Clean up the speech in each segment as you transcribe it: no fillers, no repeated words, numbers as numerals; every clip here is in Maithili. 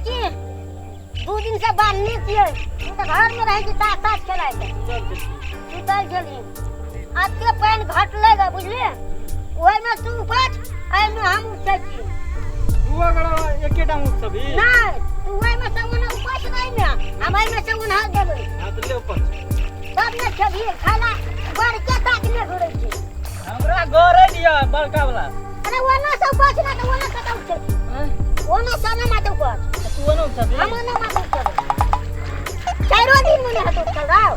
छी 2 दिन से बान्हने छियै। हम तऽ घरमे रहै छी, ताश ताश खेलाइ छै, सुतल छलियै। एते पानि घटलै गे, बुझलियै? ओहिमे तू उपज, एहिमे हम उपजै छी। दू अगड़ा एकेटा उपजबी? नहि, तू ओहिमे से ओना उपज ने, एहिमे हम एहिमे से ओना देबै। हाँ तऽ ले उपज। तब ने खेबही, खाला बड़के ताक ने घुरै छै। हमरा गरे दिया बड़का वाला। अरे ओना से उपज ना तऽ ओना कतऽ उपजै? ओना से ना माते उपज। तू ओना उपजबी? हम ओना माते उपजबै। चारो दिन में हेतौ उपजल राव।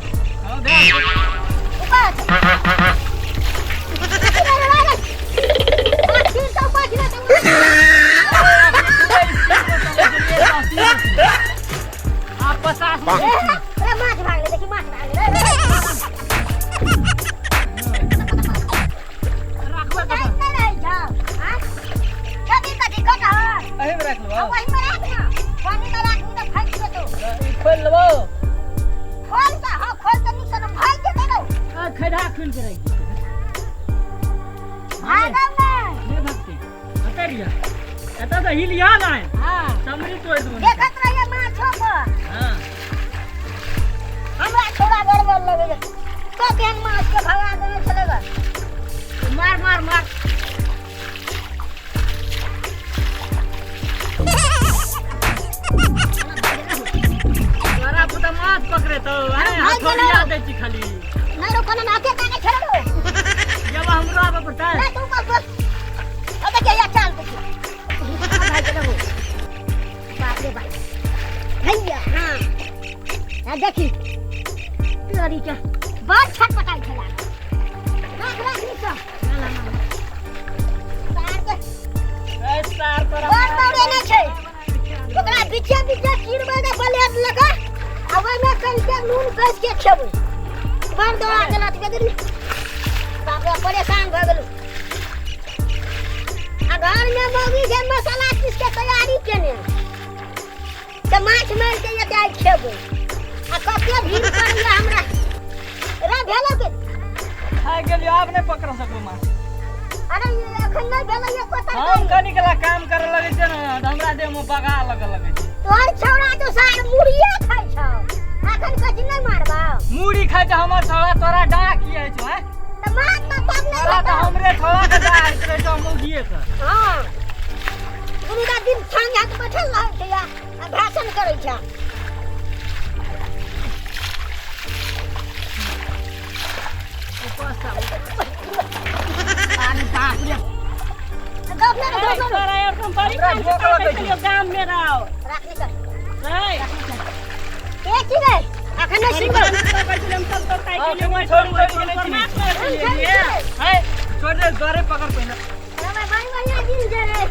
हाँ दे। उपज। तीन सौ उपज ना तऽ आप 50। अरे माछ भागले, देखी माछ भागले। राखबे कतऽ? नहीं रहै छौ। हाँ? कथी कथी कटहर? एही में राख लेबो। वही में राख ना, पानी में राखबी तऽ फाटि जेतौ। ई खोलि लेबो। खोल तऽ, हाँ खोल तऽ नीक सँ, भागि जेतै रौ। आ खैरा खोलि के राखि दे। भागब नहि। नहि भगतै, हटरिया एतऽ तऽ हिलिया नहि। हाँ। चमड़ी तोड़ि देबो। देखत रहिए माछो पर। हाँ। हमरा थोड़ा गड़बड़ लगै तो केहन माछ के भगा देने छलै ग। मार मार मार। तोरा पुता माछ पकड़े तो अरे भाग हथौड़िया गेलौ। दै छी खाली। नहि रो, कोनो नाके ताके छेड़ रो। जब हमरो आबऽ पड़तै। नहीं तू बस बस, अब देखिए या चाल देखिए, भाई के देखो, बाप रे बाप, भैया। हाँ आ देखी तोरी के बड़ छटपटाई छला। राख राख नीचा सार के। ए सार तोरा बड़ दौड़े नहि छै, ओकरा बीचे बीचे चीरबै दे ब्लेड लगा आ ओहिमे कनिके नून कसि के खेबै। बड़ दौड़ा देलक बेदरी, बाप रे, परेशान भऽ गेलहुँ। आ घरमे मौगी छै मसाला पीस के तैयारी केने, तऽ माछ मारि के एते आइ खेबै। आ कते भीड़ पड़ैया हमरा रे, भेलो के? खाइ गेलियो, आब नहि पकड़ सकबो माछ। अरे एखन नहि भेलै एको हम तरकारी। कनिक ला काम करे लगै छै ने तऽ हमरा देह में बगा लगऽ लगै छै। तोहर छौड़ा तो सार मुड़िए खाइ छौ, एखन कथी नहि मारबौ? मुड़ी खाइ छै हमर छौड़ा, तोरा डाह किया छौ? आँय? तऽ मार तऽ तब नहि तोरा तऽ हेतौ। हमरे छौड़ा के डाह होइत रहै छौ, मौगिए के। हाँ, दुनू दा दिन छाँग हाथ बैठल रहै छै आ भाषण करै छै। अरे बाप रे। गप नहि रे, गप नहि रे। तोरा यार हम बड़ी हमरा काम से भूख लगै पकड़ै छै। छलियौ गाम में रहो। राख निकल। नहीं। ए की रे, अखन नहि बड़ी सुनबै। काम से पकड़ै छलियौ हम सब तोर काहे के लिए हाँ, वही छोड़, छोड़ छोड़, छोड़ छोड़, माछ मारै छोड़, छलियै। छोड़। है छोड़ दे, घरे पकड़ पहिने। अरे भाई, बढ़िया दिन छै रे।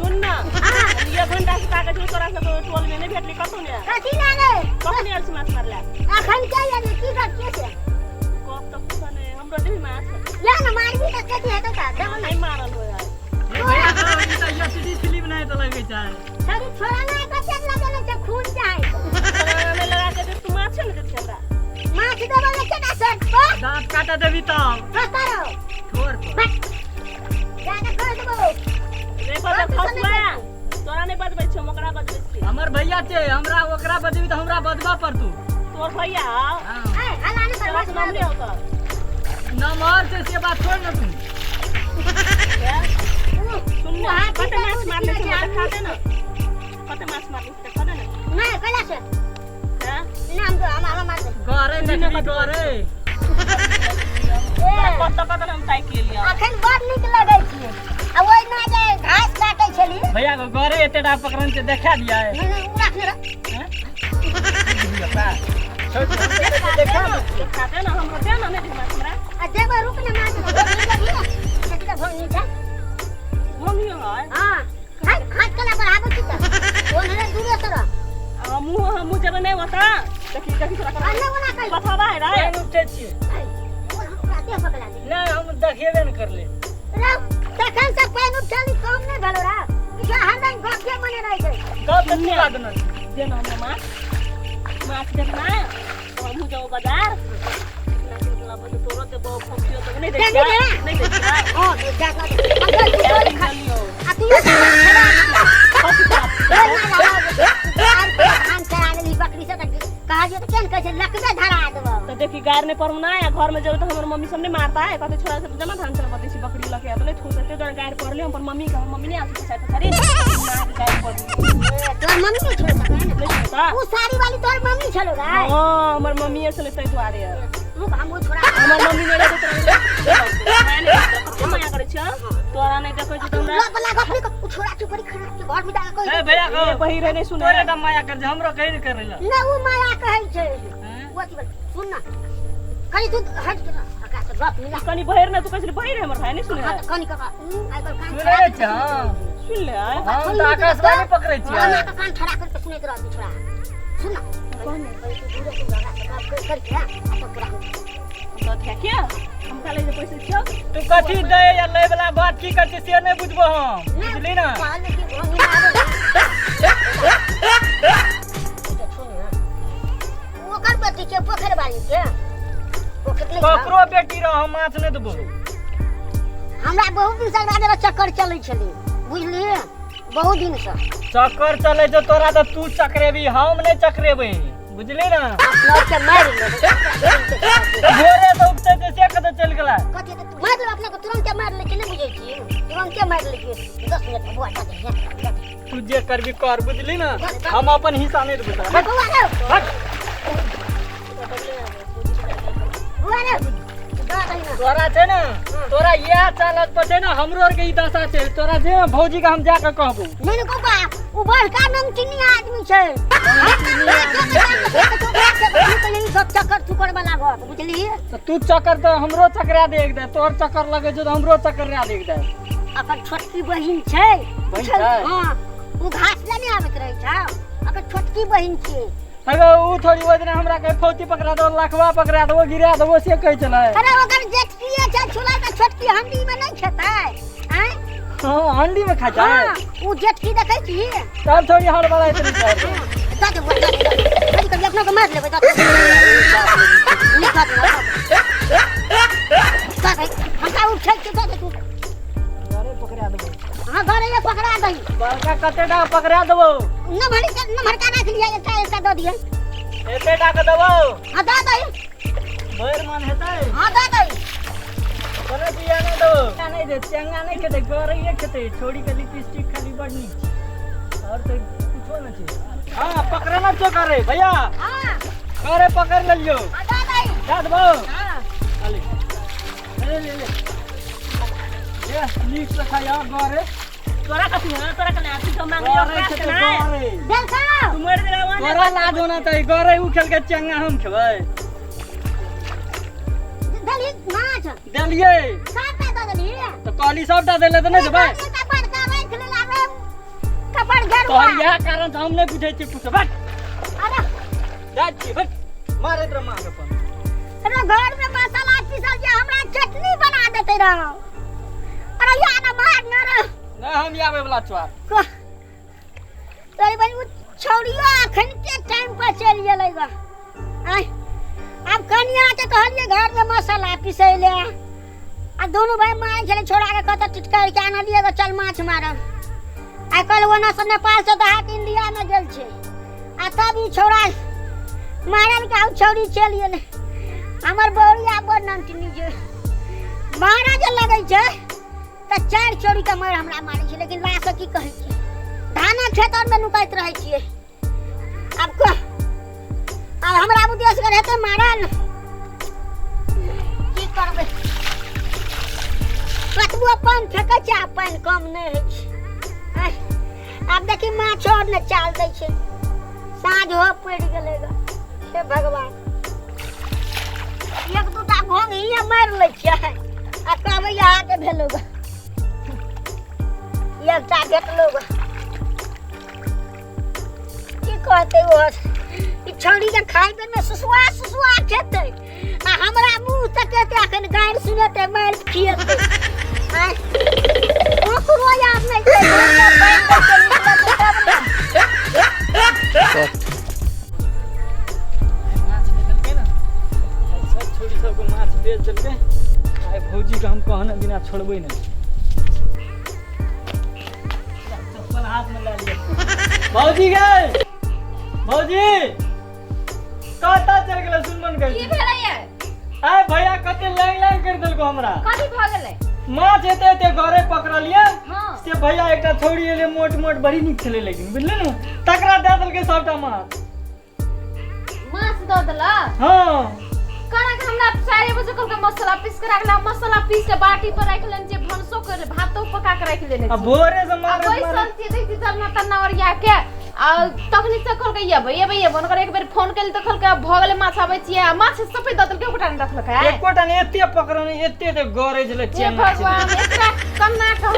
सुन ना। हाँ। एक घंटा से ताकै छलियौ तोरा सब टोल में नहि भेटली कतौ ने। कथी ला रे? कखनी आयल छी माछ मारला? अखन के आयल? की गप के छै? गप तऽ कुछो नहि, हमरो देही माछ। ला ने, मारबी तऽ कथी हेतौ तऽ देबो ने। नहि मारल होय आइ। हे भैया, तो ई तऽ एचडी फिल्म नहि तऽ लगै छै। छड़ी छोड़ा ना, कते लगल छै खून चाहे। तोरा नहि लगा के दे, तू माछे ने देती हमरा। माछ देबो ने केना सर पर। दाँत काटा देबी तब। सस्ता रहो। ठोर पर। बस जाके कर देबो। रे बजब खसुआ, तोरा नहि बजबै छियौ, हम ओकरा बजबै छियै। हमर भैया छै, हमरा ओकरा बजबी तऽ हमरा बजबा पड़तौ। तोर भैया? हाँ। ए हल्ला नहि कर। तोरा माछ से मार नाम नहि होतौ। नमहर छै से बात छोड़ न तू। सुन ने, हाथी कते के माछ दूध मारने पीबै छै छै देखा दे ने, कते माछ मारने छै देखा दे ने। नहि कैला छै? हैं? नाम दो, हम हम मार दे। घरे देखबी घरे। ए तोरा कतऽ कतऽ हम ताकि लेलियौ। अखन बड़ नीक लगै छियै आ ओहिना जे घास काटै छली। भैया के घरे एतेटा पकड़न छै, देखा दिया। नहि नहि, ओ राख ने रख। हैं? छोड़ दे, देखा दे। देखा दे ने हमरो, दे ने, नहि दे माछ हमरा। आ देबै, रुक ने, माछ भोगनी देबही ने, कतेक भोगनी छै। भोंगियो है? हाँ, हाथ हाथ कला बढ़ाबै छी तऽ ओन्हरे दूरे से रह। हमहूँ हमहूँ जेबै नहि ओतऽ, देखी देखी तोरा। आ नहि ओना कहि। बथवा है रे। नहि उठै छियै। ओकरा देह पकड़ा दे। नहि, हम देखेबे ने करले। रौ, तखन से पानि उठल कम नहि भेलो रा, किछु हरदम गपे मने रहै छै। गप तऽ तू लागल छी। दे ने हमरा माछ, माछ देब ना हमहूँ जाउ बाजार, तोरो देबो, खोपियो देबो। नहि दै देबही छियै? ने? नहि दै छियै? हाँ, दे जा जा, हम तऽ तू तोड़ खा लियौ। आ तू खा। कथी खा? ए, ना, ना, ना। गारि नहि पढ़ू ना, या घर में जेबै तऽ हमर मम्मी सब नहि मारता है, कहतै छोरा सब जमा धान चलबतै छी बकरी लऽ के, तऽ नहि थोड़ ते दुआरे गारि पढ़ले हम अपन मम्मी के। हमर मम्मी नहि आबै छै पछाड़ी, माँ के गारि पढ़ली। तोहर मम्मी नहि छोड़ता ने? नहि छोड़ता। ओ साड़ी वाली तोहर मम्मी छलो रे? हँ, हमर मम्मी छलै ताहि दुआरे। रुक, हम ओ छोड़ा हमर मम्मी नहि रहतै तोरा माया करै छियौ, तोरा नहि देखै छी तऽ हमरा लग वाला गप नहि कर। ओ छोड़ा चुप करी, खराब छै, घर में जाके कहि ए भैया ए, पहिरे नहि सुनै। तोरे टा माया कर छै, हमरो कहि नहि करै लए। नहि, ओ माया कहै छै। ओ अथी बोल, सुन ना कनि, तू हट के ना, ओकरा से गप मिला। कनि बहिर ने, तू कहै छली बहिर, हमर भाय नहि सुनै। हाँ, तऽ कनि कका आइ काल्हि कान सुनै ठड़ा छै, हाँ। सुन ले आइ। हम तऽ आकाशवाणी पकड़ै छियै। हमरा के कान ठड़ा करके सुनैत रहती छोड़ा। सुन ना, कनि कनि तू दूरे से ओकरा से गप कर करके, हाँ, आ तब तोरा हम दऽ दिया किया हम काले जे पैसा छियौ। तू कथी दै या लै वाला बात की कर छै से नहि बुझबो हम, बुझली ना? कहल कि घोंघी आबै ना। ओकर बेटी के पोखरि वाली के पोखरि नहि छौ। ककरो बेटी रह, हम माछ नहि देबो। हमरा बहुत दिन से एकरा चक्कर चलै छलै, बुझलियै, बहुत दिन से चक्कर चलै छौ तोरा तऽ तू चकरेबी, हम नहि चकरेबै, बुझली ना? अपना के मारि लेबै। भोरे से उठतै तऽ से कतऽ चलि गेलै? कथी तऽ मारि लेबै अपना के, तुरन्ते मारि लै छियै, नहि बुझै छियै? तुरन्ते मारि लै छियै 10 मिनट में। बौआ, जा दे, जा दे। तू जे करबी कर, बुझली ना? हम अपन हिस्सा नहि देबो तोरा। बौआ रे, हट। बौआ रे, दऽ दही ना। तोरा छै ने, तोरा इएह चालत पर छै ने हमरो आरके ई दशा छै। तोरा छै ने, भौजी के हम जाके कहबो। नहि नहि कौका, ओ बड़का नमकीनी आदमी छै। सब चक्कर चुकर वाला गप, बुझलियै? तऽ तू चक्कर तऽ हमरो चकरा दे एक दे, तोहर चक्कर लगै छौ तऽ हमरो चकरा दे एक दे। अकर छोटकी बहिन छै। बहिन छै? हँ, ओ घास लए नहि आबैत रहै छौ, अकर छोटकी बहिन छियै। अरे ओ थोड़ी ओहि दिना हमरा कहे फौती पकड़ा दो, लखवा पकड़ा दो, गिरा दो, से कहै छलै। अरे ओकर जेठकीए छै छुला, तऽ छोटकी हंडी में नहि खेतै आँय? हँ, हंडी में खाइ छै। हँ, ओ जेठकी देखै छी। तब थोड़ी हड़बड़ाइत रहै छै। दऽ दे बौआ, दऽ दे, दऽ दे। कभी कभी अपनो के मारि लेबै, दऽ दे। नहि, दऽ दे, दऽ दे। हमरा उठै छै, दऽ दे तू। घरे पकड़ा देबो। हाँ, घरे ये पकड़ा दही। बड़का कते टा पकड़ा देबो? नमहरी के नमहरका राखि लिअ, एकटा एकटा दऽ दिअ। एते टा के देबो? हाँ, दऽ दही। भरि मन हेतै? हाँ, दऽ दही। कोनो बिया नहि देबो, नहि दे, चंगा नहि खेतै, गरैये खेतै। छोड़ी के लिपस्टिक खाली बड़ नीक छै, और तऽ कुछो नहि छै। हाँ, पकड़ना छौ करे भैया। हाँ। करे पकड़ लेलियो। हाँ, दऽ दही। दऽ देबो। हाँ। अले ले ले ले ये नीक से खाइया गरे। तोरा कथी है? तोरा कने आथी तो मांगलियो गरे ओकरा से खेतै। ना गरे देलकौ? तू मरि गेला वहाँ। तोरा लाज होना चाही, गरे उ खेल के चंगा हम खेबै। देलही माछ? देलियै। सबटा दऽ देलही? तऽ कहली सबटा देले तऽ नहि देबै? एकटा बड़का राखि लेला रे कपड़ गेरुआ। तोहर इएह कारण से हम नहि बुझै छियै कुछो। बट अरे जाइ छियै, बट मारैत रह मार अपन। अरे घर में मसाला पीसल जे हमरा चटनी बना देते रहो। अरे या ना मार ना रे। नहि, हम आबै वाला छौ। तोरी बहिन, उ छौड़ियो अखन के टाइम पर चलि गेलै ग। आँय, आब कनिया के कहलियै घर में मसाला पीसै ले, आ दुनू भाई मार छलै छोड़ा के, कतऽ टिटकार के आनलियै ग, चल माछ मारब। आइ काल्हि ओना से नेपाल से दहा के इंडिया में गेल छै, आ तब ई छौड़ा मारल के आउ छौड़ी चलि गेलै। हमर बौरिया बड़ नमकीनी जे मारा जे लगै छै तऽ 4 छौड़ी के मारि हमरा मारै छै, लेकिन लाश की कहै छै, धानक खेत आर में नुकाइत रहै छियै। आब कह, आब हमरा उद्देश्य कर हेतै मारल, की करबै? कतबो पानि फेकै छै आ पानि कम नहि होइ छै। आँय, आब देखी माछो आर नहि चाल दै छै, साँझ हो पड़ि गेलै ग। हे भगवान, एक दूटा घोंघ हियाँ मारि लै छियै आ कहबै अहाँके भेलो ग, एकटा भेटलो ग। की कहतै ओ? ई छौड़ी के खाइ बेर में सुसुआ सुसुआ खेतै आ हमरा मुँह तकेतै, अखन गारि सुनेतै, मारि खिएतै। आँय, ओकरो याद नहि छै, घरमे पानि दैतै, निकलतै तब ने। माछ निकलकै ने, आइ सब छोड़ी सबके माछ बेच देलकै। आइ भौजी के हम कहने बिना छोड़बै नहि। चप्पल हाथ में लए लिअ। भौजी गे, भौजी, कतऽ चलि गेलै? सुनबन की करै भेलैया? आय भैया कते लाइन लाइन कर देलको हमरा। कथी भऽ गेलै? माछ एते एते घरे पकड़लियै। हाँ। से भैया एकटा छौड़ी एलै, मोट मोट बड़ी नीक छलै, लेकिन बुझलियै ने, तकरा दए देलकै सबटा माछ। माछ दऽ देलक? हाँ। कहना कि हमरा 4 बजे कहलकै मसाला पीस के राखला, मसाला पीस के बाटी पर राखि लेने छियै, भनसो कर भातो पका के राखि लेने आ छियै। भोरे से आ मारैत बैसल मारैत छियै, देखै छियै जरना तरना ओरिया के, आ तखनी से कहलकै एबै एबै एबै। हुनकर एक बेर फोन केली तऽ कहलकै आब भऽ गेलै माछ, आबै छियै। आ माछ सफेद दऽ देलकै, ओकरा नहि रखलकै। एकोटा नहि, एते पकड़ने एते एते गरै छलै। हे चेंगा छलै। भगवान, एकरा कन्ना के हम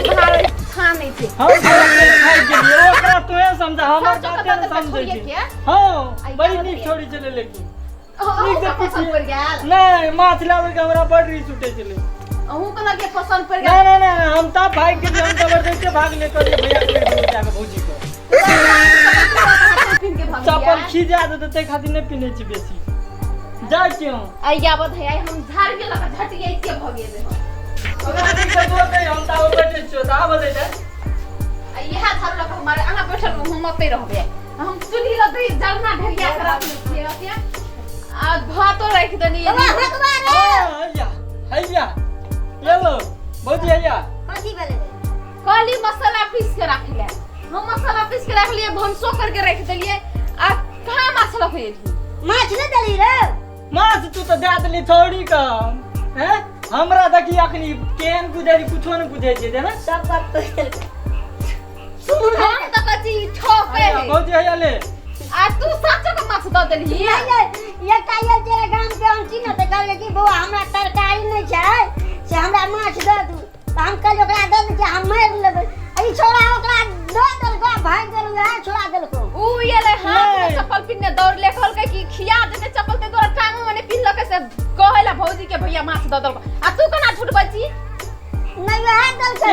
सुधारै ठानै छी। हम खाइ गेलियै ओकरा, तोहे समझा हमर सचो बाते के ने दऽ देलकै समझै छोड़िए छै। के? हाँ, बड़ी आ नीक याद छोड़ी छलै, लेकिन अहूँ नीक के से पसंद पीछे पड़ि गेल? नहीं, माछ लाबै के हमरा बड़ रीस उठै छलै। अहूँ के लगे पसंद पड़ि गेल? नहीं नहीं नहीं, हम तऽ भागि गेलियै, हम जबरदस्ती भागले, कहलियै भैया के दू जाके भौजी के पिन्ह के भऽ चप्पल गेलियै? खीजा देतै, ताहि खातिर नहि पिन्है छी बेसी। जाइ छी हम। आइ आबत है, आइ हम झाड़ के लगा झटियै के भऽ गेल हम। ओकरा ठीक से धोतै, हम तऽ आब बैठै छियौ तऽ आबऽ दै छै। आ इएह झाड़ू लऽ कऽ हमारे अहाँ बैठल रहू, हम ओतै रहबै। हम चूल्ही लग दही जलना ढेरिया के रखने छियै ओते, आ भातो राखि देलियै। बाबा हकवा रे। हाँ, हैया हैया ये लो भौजी हैया। कथी भेलै? कहली मसाला पीस के राखि ले, हम मसाला पीस के रखलियै, भनसो करके राखि देलियै, आ कहाँ माछ लऽ के एलही? माछ नहि देली रे। माछ तू तऽ दए देली छौड़ी के हैं, हमरा देखी अखनी केहन बुझै छै, कुछो नहि बुझै छै जेना सब बात कहि देलकै। सुनू ने। हम तऽ कहै छी ई ठोके है। भौजी हैया ले। आ तू सचो के माछ दऽ देलही? नहीं, एकटा आयल छै गाम के, हम छी ने, तऽ कहलकै कि बौआ हमरा तरकारी नहि छै, से हमरा माछ दऽ दू। तऽ हम कहलियै ओकरा दऽ दै छियै, हम मारि लेबै। आ ई छौड़ा ओकरा दऽ देलको आ भागि गेल, उएह छोड़ा देलको। उ एलै हाथ में नहीं। चप्पल पिन्हने दौड़ले, कहलकै कि खिया देते चप्पल, ते तोरा टांगो में नहि पिन्हलकै, से कहै ला भौजी के भैया माछ दऽ देलको। आ तू केना झूठ बजची? नहि, उएह देलकै।